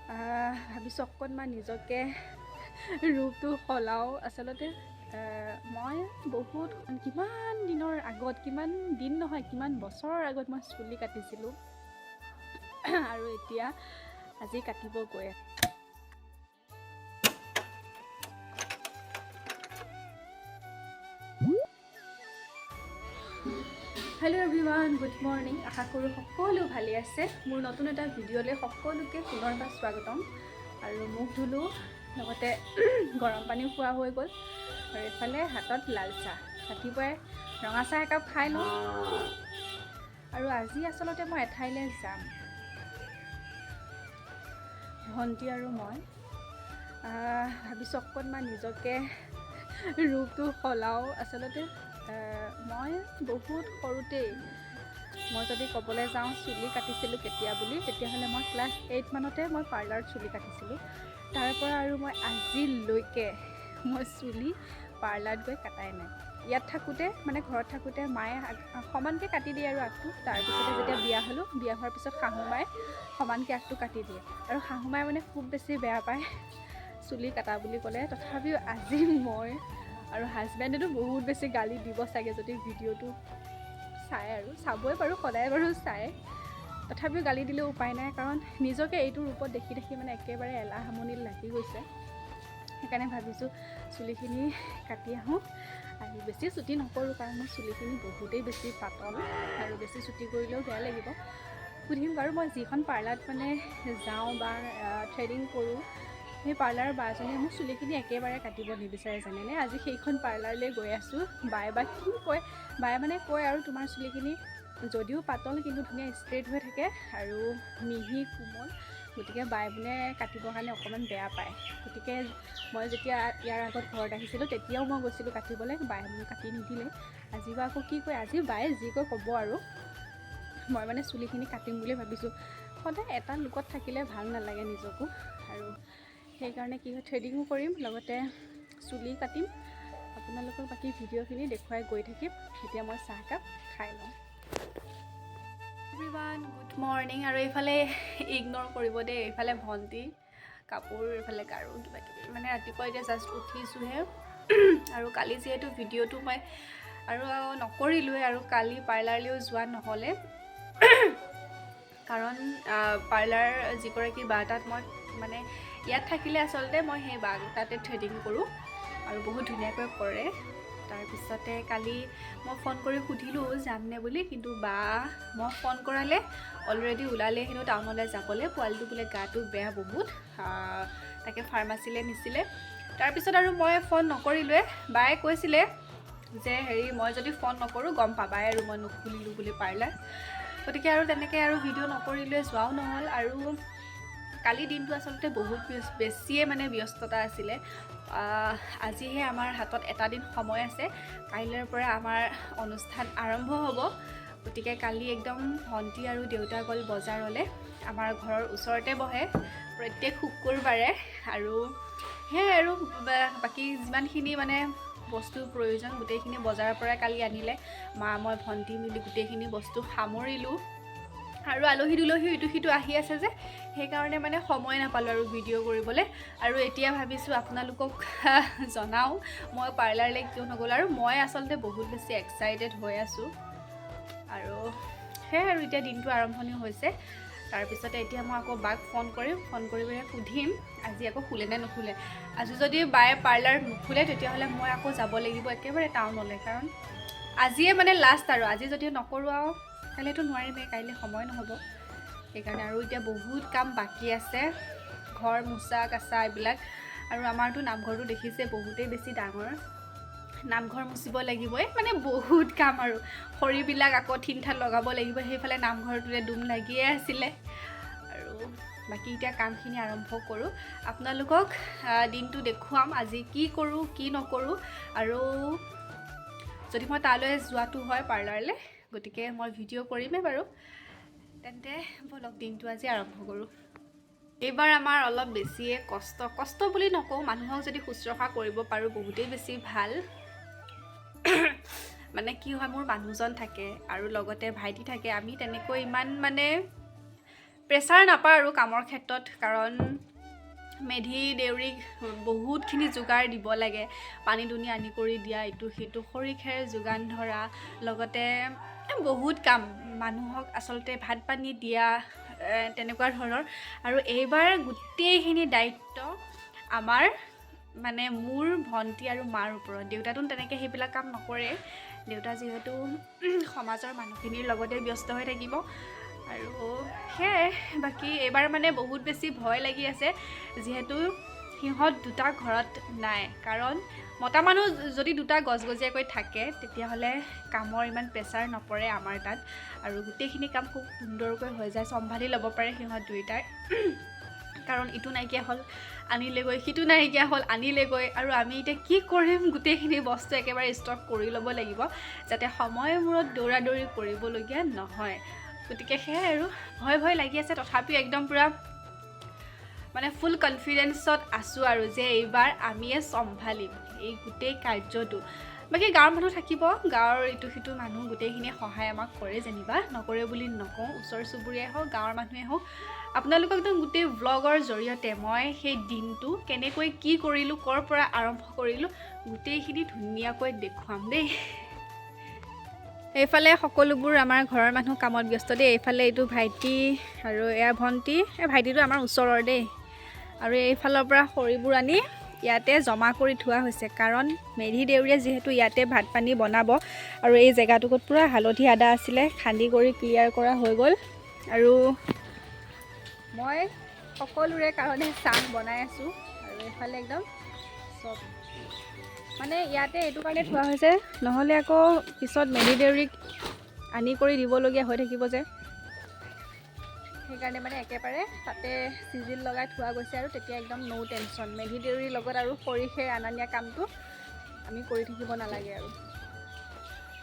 ভাবিছোঁ অকণমান নিজকে ৰূপটো সলাওঁ। আচলতে মই বহুত কিমান দিনৰ আগত, কিমান দিন নহয়, কিমান বছৰৰ আগত মই চুলি কাটিছিলোঁ আৰু এতিয়া আজি কাটিব গৈ আছোঁ। Hello' everyone, good morning. আশা কৰোঁ সকলো ভালে আছে। মোৰ নতুন এটা ভিডিঅ'লৈ সকলোকে পুনৰবাৰ স্বাগতম। আৰু মুখ ধুলোঁ, লগতে গৰম পানীও খোৱা হৈ গ'ল। আৰু এইফালে হাতত লাল চাহ, ৰাতিপুৱাই ৰঙা চাহ একাপ খাই লওঁ। আৰু আজি আচলতে মই এঠাইলৈ যাম, ভণ্টি আৰু মই। ভাবিছোঁ অকণমান নিজকে ৰূপটো সলাওঁ। আচলতে মই বহুত সৰুতেই, মই যদি ক'বলৈ যাওঁ চুলি কাটিছিলোঁ কেতিয়া বুলি, তেতিয়াহ'লে মই ক্লাছ 8 মানতে মই পাৰ্লাৰত চুলি কাটিছিলোঁ। তাৰ পৰা আৰু মই আজিলৈকে মই চুলি পাৰ্লাৰত গৈ কটাই নাই। ইয়াত থাকোঁতে, মানে ঘৰত থাকোঁতে মায়ে সমানকৈ কাটি দিয়ে আৰু আগটো। তাৰপিছতে যেতিয়া বিয়া হ'লোঁ, বিয়া হোৱাৰ পিছত শাহু মায়ে সমানকৈ আগটো কাটি দিয়ে। আৰু শাহু মায়ে মানে খুব বেছি বেয়া পায় চুলি কটা বুলি ক'লে। তথাপিও আজি মই আৰু হাজবেণ্ডেতো বহুত বেছি গালি দিব চাগে যদি ভিডিঅ'টো চায়, আৰু চাবই বাৰু, সদায় বাৰু চায়। তথাপিও গালি দিলেও উপায় নাই, কাৰণ নিজকে এইটো ৰূপত দেখি দেখি মানে একেবাৰে এলাহ আমনি লাগি গৈছে। সেইকাৰণে ভাবিছোঁ চুলিখিনি কাটি আহোঁ। আৰু বেছি চুটি নকৰোঁ, কাৰণ মোৰ চুলিখিনি বহুতেই বেছি পাতল আৰু বেছি চুটি কৰিলেও বেয়া লাগিব। সুধিম বাৰু, মই যিখন পাৰ্লাৰত মানে যাওঁ বা থ্ৰেডিং কৰোঁ, সেই পাৰ্লাৰৰ বাজনীয়ে মোৰ চুলিখিনি একেবাৰে কাটিব নিবিচাৰে জানেনে। আজি সেইখন পাৰ্লাৰলৈ গৈ আছোঁ। বায়ে বা কি কয়, বায়ে মানে কয় আৰু তোমাৰ চুলিখিনি যদিও পাতল কিন্তু ধুনীয়া ষ্ট্ৰেইট হৈ থাকে আৰু মিহি কোমল, গতিকে বায়ে বোলে কাটিবৰ কাৰণে অকণমান বেয়া পায়। গতিকে মই যেতিয়া ইয়াৰ আগত ঘৰত আহিছিলোঁ তেতিয়াও মই গৈছিলোঁ কাটিবলৈ, বায়ে মোক কাটি নিদিলে। আজি বা আকৌ কি কয়, আজি বায়ে যি কয় ক'ব আৰু। মই মানে চুলিখিনি কাটিম বুলি ভাবিছোঁ। সদায় এটা লুকত থাকিলে ভাল নালাগে নিজকো, আৰু সেইকাৰণে কি হয়, থ্ৰেডিঙো কৰিম লগতে চুলি কাটিম। আপোনালোকক বাকী ভিডিঅ'খিনি দেখুৱাই গৈ থাকিম। এতিয়া মই চাহকাপ খাই লওঁ। Everyone, good morning. আৰু এইফালে ইগন'ৰ কৰিব দেই, এইফালে ভণ্টি কাপোৰ, এইফালে গাৰু কিবা কিবি, মানে ৰাতিপুৱা এতিয়া জাষ্ট উঠিছোঁহে। আৰু কালি যিহেতু ভিডিঅ'টো মই আৰু নকৰিলোৱে, আৰু কালি পাৰ্লাৰলৈও যোৱা নহ'লে, কাৰণ পাৰ্লাৰ যিগৰাকী বা তাত মই মানে ইয়াত থাকিলে আচলতে মই সেই বা তাতে থ্ৰেডিং কৰোঁ আৰু বহুত ধুনীয়াকৈ কৰে। তাৰপিছতে কালি মই ফোন কৰি সুধিলোঁ যামনে বুলি, কিন্তু বা মই ফোন কৰালে অলৰেডি ওলালে হেনো টাউনলৈ যাবলৈ, পোৱালিটো বোলে গাটো বেয়া বহুত, তাকে ফাৰ্মাচীলৈ নিছিলে। তাৰপিছত আৰু মই ফোন নকৰিলোৱে। বায়ে কৈছিলে যে হেৰি মই যদি ফোন নকৰোঁ গম পাবাই আৰু মই নুখুলিলোঁ বুলি পাৰ্লাৰ। গতিকে আৰু তেনেকৈ আৰু ভিডিঅ' নকৰিলোৱে, যোৱাও নহ'ল। আৰু কালি দিনটো আচলতে বহুত বেছিয়ে মানে ব্যস্ততা আছিলে। আজিহে আমাৰ হাতত এটা দিন সময় আছে, কাইলৈৰ পৰা আমাৰ অনুষ্ঠান আৰম্ভ হ'ব। গতিকে কালি একদম ভণ্টি আৰু দেউতা গ'ল বজাৰলৈ, আমাৰ ঘৰৰ ওচৰতে বহে প্ৰত্যেক শুকুৰবাৰে। আৰু সেয়াই আৰু বাকী যিমানখিনি মানে বস্তুৰ প্ৰয়োজন গোটেইখিনি বজাৰৰ পৰাই কালি আনিলে। মা মই ভণ্টি মিলি গোটেইখিনি বস্তু সামৰিলোঁ। আৰু আলহী দুলহীও ইটো সিটো আহি আছে যে, সেইকাৰণে মানে সময় নাপালোঁ আৰু ভিডিঅ' কৰিবলৈ। আৰু এতিয়া ভাবিছোঁ আপোনালোকক জনাওঁ মই পাৰ্লাৰলৈ কিয় নগ'লোঁ। আৰু মই আচলতে বহুত বেছি এক্সাইটেড হৈ আছোঁ। আৰু সেয়াই আৰু এতিয়া দিনটো আৰম্ভণি হৈছে। তাৰপিছতে এতিয়া মই আকৌ বাক ফোন কৰিম, ফোন কৰি পেলাই সুধিম আজি আকৌ খোলে নে নুখোলে। আজি যদি বায়ে পাৰ্লাৰ নুখোলে তেতিয়াহ'লে মই আকৌ যাব লাগিব একেবাৰে টাউনলৈ, কাৰণ আজিয়ে মানে লাষ্ট। আৰু আজি যদি নকৰোঁ আৰু কাইলৈতো নোৱাৰিমেই, কাইলৈ সময় নহ'ব। সেইকাৰণে আৰু এতিয়া বহুত কাম বাকী আছে, ঘৰ মোচা কাচা এইবিলাক। আৰু আমাৰতো নামঘৰটো দেখিছে বহুতেই বেছি ডাঙৰ, নামঘৰ মুচিব লাগিবই, মানে বহুত কাম। আৰু খৰিবিলাক আকৌ থিন থান লগাব লাগিব, সেইফালে নামঘৰটোতে ডুম লাগিয়ে আছিলে। আৰু বাকী এতিয়া কামখিনি আৰম্ভ কৰোঁ, আপোনালোকক দিনটো দেখুৱাম আজি কি কৰোঁ কি নকৰোঁ। আৰু যদি মই তালৈ যোৱাটো হয় পাৰ্লাৰলৈ, গতিকে মই ভিডিঅ' কৰিমেই বাৰু। তেন্তে ব'লক দিনটো আজি আৰম্ভ কৰোঁ। এইবাৰ আমাৰ অলপ বেছিয়ে কষ্ট, কষ্ট বুলি নকওঁ, মানুহক যদি শুশ্ৰূষা কৰিব পাৰোঁ বহুতেই বেছি ভাল। মানে কি হয়, মোৰ মানুহজন থাকে আৰু লগতে ভাইটি থাকে, আমি তেনেকৈ ইমান মানে প্ৰেছাৰ নাপাওঁ আৰু কামৰ ক্ষেত্ৰত, কাৰণ মেধি দেউৰীক বহুতখিনি যোগাৰ দিব লাগে, পানী দুনি আনি কৰি দিয়া, ইটো সিটো খৰি খেৰ যোগান ধৰা, লগতে বহুত কাম, মানুহক আচলতে ভাত পানী দিয়া, তেনেকুৱা ধৰণৰ। আৰু এইবাৰ গোটেইখিনি দায়িত্ব আমাৰ মানে মোৰ ভণ্টি আৰু মাৰ ওপৰত। দেউতাতো তেনেকৈ সেইবিলাক কাম নকৰে, দেউতা যিহেতু সমাজৰ মানুহখিনিৰ লগতে ব্যস্ত হৈ থাকিব। আৰু সেয়াই, বাকী এইবাৰ মানে বহুত বেছি ভয় লাগি আছে, যিহেতু সিহঁত দুটা ঘৰত নাই। কাৰণ মতা মানুহ যদি দুটা গজগজীয়াকৈ থাকে তেতিয়াহ'লে কামৰ ইমান প্ৰেছাৰ নপৰে আমাৰ তাত, আৰু গোটেইখিনি কাম খুব সুন্দৰকৈ হৈ যায়, চম্ভালি ল'ব পাৰে সিহঁত দুয়োটাই। কাৰণ ইটো নাইকিয়া হ'ল আনিলেগৈ, সিটো নাইকিয়া হ'ল আনিলেগৈ, আৰু আমি এতিয়া কি কৰিম, গোটেইখিনি বস্তু একেবাৰে ষ্টক কৰি ল'ব লাগিব, যাতে সময়ৰ মূৰত দৌৰা দৌৰি কৰিবলগীয়া নহয়। গতিকে সেয়াই আৰু ভয় ভয় লাগি আছে, তথাপিও একদম পূৰা মানে ফুল কনফিডেঞ্চত আছোঁ আৰু যে এইবাৰ আমিয়ে চম্ভালিম এই গোটেই কাৰ্যটো। বাকী গাঁৱৰ মানুহ থাকিব, গাঁৱৰ ইটো সিটো মানুহ গোটেইখিনিয়ে সহায় আমাক কৰে যেনিবা, নকৰে বুলি নকওঁ, ওচৰ চুবুৰীয়াই হওক গাঁৱৰ মানুহেই হওক। আপোনালোকক একদম গোটেই ভ্লগৰ জৰিয়তে মই সেই দিনটো কেনেকৈ কি কৰিলোঁ, ক'ৰ পৰা আৰম্ভ কৰিলোঁ, গোটেইখিনি ধুনীয়াকৈ দেখুৱাম দেই। এইফালে সকলোবোৰ আমাৰ ঘৰৰ মানুহ কামত ব্যস্ত দেই। এইফালে এইটো ভাইটি আৰু এয়া ভণ্টি, এই ভাইটিটো আমাৰ ওচৰৰ দেই। আৰু এইফালৰ পৰা খৰিবোৰ আনি ইয়াতে জমা কৰি থোৱা হৈছে, কাৰণ মেধি দেউৰীয়ে যিহেতু ইয়াতে ভাত পানী বনাব। আৰু এই জেগাটুকুত পূৰা হালধি আদা আছিলে, খান্দি কৰি ক্লিয়াৰ কৰা হৈ গ'ল। আৰু মই সকলোৰে কাৰণে চাহ বনাই আছোঁ। আৰু এইফালে একদম চব মানে ইয়াতে এইটো কাৰণে থোৱা হৈছে, নহ'লে আকৌ পিছত মেধি দেউৰীক আনি কৰি দিবলগীয়া হৈ থাকিব যে, সেইকাৰণে মানে একেবাৰে তাতে চিজিল লগাই থোৱা গৈছে। আৰু তেতিয়া একদম ন' টেনশ্যন, মেধি দেউৰীৰ লগত আৰু খৰি অনা নিয়া কামটো আমি কৰি থাকিব নালাগে আৰু।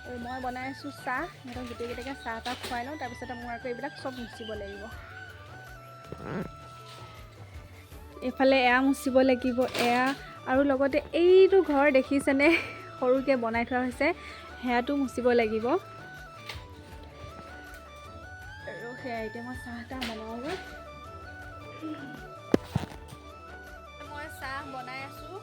আৰু মই বনাই আছোঁ চাহ, সিহঁতক গোটেইকেইটাকে চাহ তাহ খুৱাই লওঁ, তাৰপিছতে মোৰ আকৌ এইবিলাক চব মুচিব লাগিব। এইফালে এয়া মুচিব লাগিব, এয়া, আৰু লগতে এইটো ঘৰ দেখিছেনে সৰুকৈ বনাই থোৱা হৈছে, সেয়াটো মুচিব লাগিব। আৰু সেয়া এতিয়া মই চাহ তাহ বনাওঁগৈ। মই চাহ বনাই আছোঁ,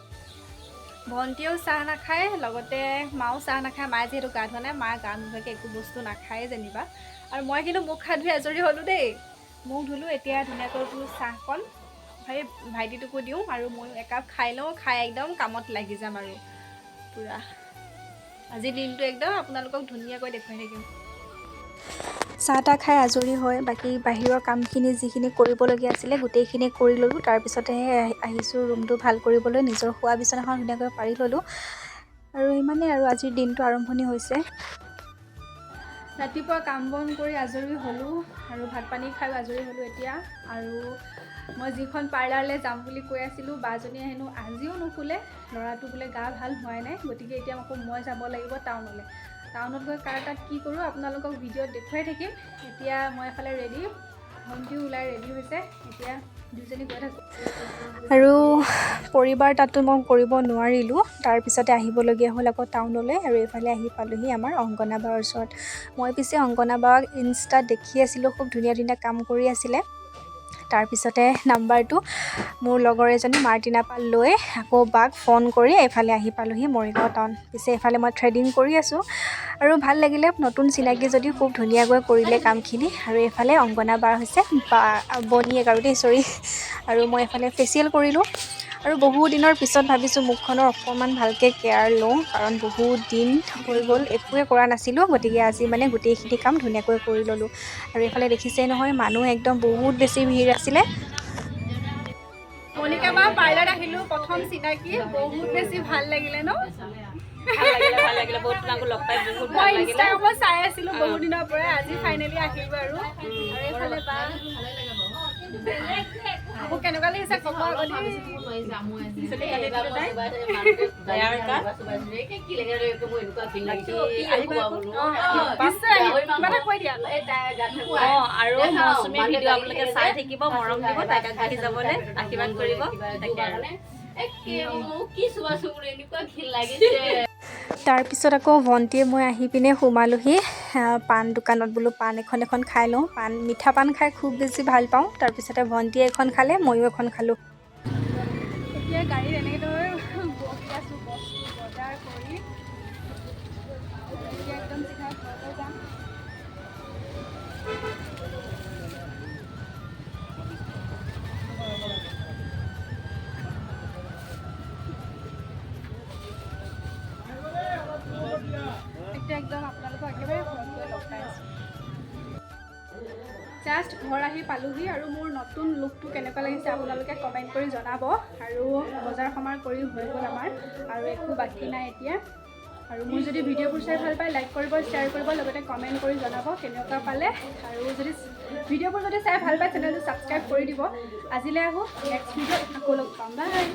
ভণ্টিয়েও চাহ নাখায়, লগতে মাও চাহ নাখায়। মায়ে যিহেতু গা ধোৱা নাই, মা গা নোধোৱাকৈ একো বস্তু নাখায় যেনিবা। আৰু মই কিন্তু মুখ হাত ধুই আজৰি হ'লোঁ দেই, মুখ ধুলোঁ, এতিয়া ধুনীয়াকৈ বোলো চাহকণ ভাইটিটোকো দিওঁ আৰু ময়ো একাপ খাই লওঁ, খাই একদম কামত লাগি যাম আৰু পূৰা আজিৰ দিনটো একদম আপোনালোকক ধুনীয়াকৈ দেখুৱাই থাকিম। চাহ তাহ খাই আজৰি হৈ বাকী বাহিৰৰ কামখিনি যিখিনি কৰিবলগীয়া আছিলে গোটেইখিনি কৰি ল'লোঁ। তাৰপিছতেহে আহিছোঁ ৰুমটো ভাল কৰিবলৈ, নিজৰ শোৱা বিচনাখন ধুনীয়াকৈ পাৰি ল'লোঁ। আৰু ইমানেই আৰু আজিৰ দিনটো আৰম্ভণি হৈছে। ৰাতিপুৱা কাম বন কৰি আজৰি হ'লোঁ আৰু ভাত পানী খায়ো আজৰি হ'লোঁ এতিয়া। আৰু মই যিখন পাৰ্লাৰলৈ যাম বুলি কৈ আছিলোঁ, বাজনীয়ে হেনো আজিও নুখোলে, ল'ৰাটো বোলে গা ভাল হোৱাই নাই, গতিকে এতিয়া আকৌ মই যাব লাগিব টাউনলৈ। টাউনত গৈ কাৰ তাত কি কৰোঁ আপোনালোকক ভিডিঅ'ত দেখুৱাই থাকিম। এতিয়া মই এফালে ৰেডি, ভণ্টিও ওলাই ৰেডি হৈছে, এতিয়া দুজনী গৈ থাকোঁ। আৰু পৰিবাৰ তাতো মই কৰিব নোৱাৰিলোঁ, তাৰপিছতে আহিবলগীয়া হ'ল আকৌ টাউনলৈ। আৰু এইফালে আহি পালোহি আমাৰ অংগনা বাৰ ওচৰত। মই পিছে অংগনা বাক ইনষ্টাত দেখি আছিলোঁ, খুব ধুনীয়া ধুনীয়া কাম কৰি আছিলে। তাৰপিছতে নাম্বাৰটো মোৰ লগৰ এজনী মাৰ্টিনা পৰা লৈ আকৌ বাক ফোন কৰি এইফালে আহি পালোহি মৰিগাঁও টাউন। পিছে এইফালে মই থ্ৰেডিং কৰি আছোঁ আৰু ভাল লাগিলে, নতুন চিনাকি যদি খুব ধুনীয়াকৈ কৰিলে কামখিনি। আৰু এইফালে অংগনা বাৰ হৈছে বা বনীয়েক আৰু দেই, চৰি। আৰু মই এইফালে ফেচিয়েল কৰিলোঁ। আৰু বহু দিনৰ পিছত ভাবিছোঁ মুখখনৰ অকণমান ভালকৈ কেয়াৰ লওঁ, কাৰণ বহুত দিন হৈ গ'ল একোৱে কৰা নাছিলোঁ, গতিকে আজি মানে গোটেইখিনি কাম ধুনীয়াকৈ কৰি ল'লোঁ। আৰু এইফালে দেখিছেই নহয় মানুহ একদম বহুত বেছি ভিৰ আছিলে। মণিকা বা পাৰ্লাৰত আহিলোঁ, প্ৰথম চিনাকি, বহুত বেছি ভাল লাগিলে ন? ভাল লাগিলে, বহুত তোমাকো লগ পাই বহুত মই ভাল লাগিলে। ইনষ্টাগ্ৰামত চাই আছিলোঁ বহুত দিনৰ পৰা, আজি ফাইনেলি আহিলোঁ আৰু। আৰু এইফালে বা মোক কেনেকুৱা লাগিছে ক'ব আকৌ দেই। চুলি কাটি দিলে তাই। হেয়াৰ কাট। বাকী আহিবা আকৌ। নিশ্চয় আহিম। কিবা এটা কৈ দিয়া। আৰু মৌচুমীৰ ভিডিঅ' আপোনালোকে চাই থাকিব, মৰম দিব, তাইক আগবাঢ়ি যাবলৈ আশীৰ্বাদ কৰিব। তাকে আৰু। মোক কি চোৱা চুৰ এনেকুৱা ঘিণ লাগিছে। তাৰপিছত আকৌ ভণ্টিয়ে মই আহি পিনে সোমালোহি পাণ দোকানত। বোলো পাণ এখন এখন খাই লওঁ। পাণ, মিঠা পাণ খাই খুব বেছি ভাল পাওঁ। তাৰপিছতে ভণ্টিয়ে এখন খালে, ময়ো এখন খালোঁ। এতিয়া গাড়ীত এনেদৰে বহি আছোঁ, বস্তু বজাৰ কৰি এতিয়া একদম চিধা ঘৰলৈ যাম। এতিয়া একদম আপোনালোকক একেবাৰে ঘৰত গৈ লগ পাই আছোঁ। জাষ্ট ঘৰ আহি পালোহি আৰু মোৰ নতুন লুকটো কেনেকুৱা লাগিছে আপোনালোকে কমেণ্ট কৰি জনাব। আৰু বজাৰ সমাৰ কৰি হৈ গ'ল আমাৰ, আৰু একো বাকী নাই এতিয়া। আৰু মোৰ যদি ভিডিঅ'বোৰ চাই ভাল পায়, লাইক কৰিব, শ্বেয়াৰ কৰিব, লগতে কমেণ্ট কৰি জনাব কেনেকুৱা পালে। আৰু যদি ভিডিঅ'বোৰ যদি চাই ভাল পায়, চেনেলটো ছাবস্ক্ৰাইব কৰি দিব। আজিলৈ আহোঁ, নেক্সট ভিডিঅ'ত আকৌ লগ পাম। বাই।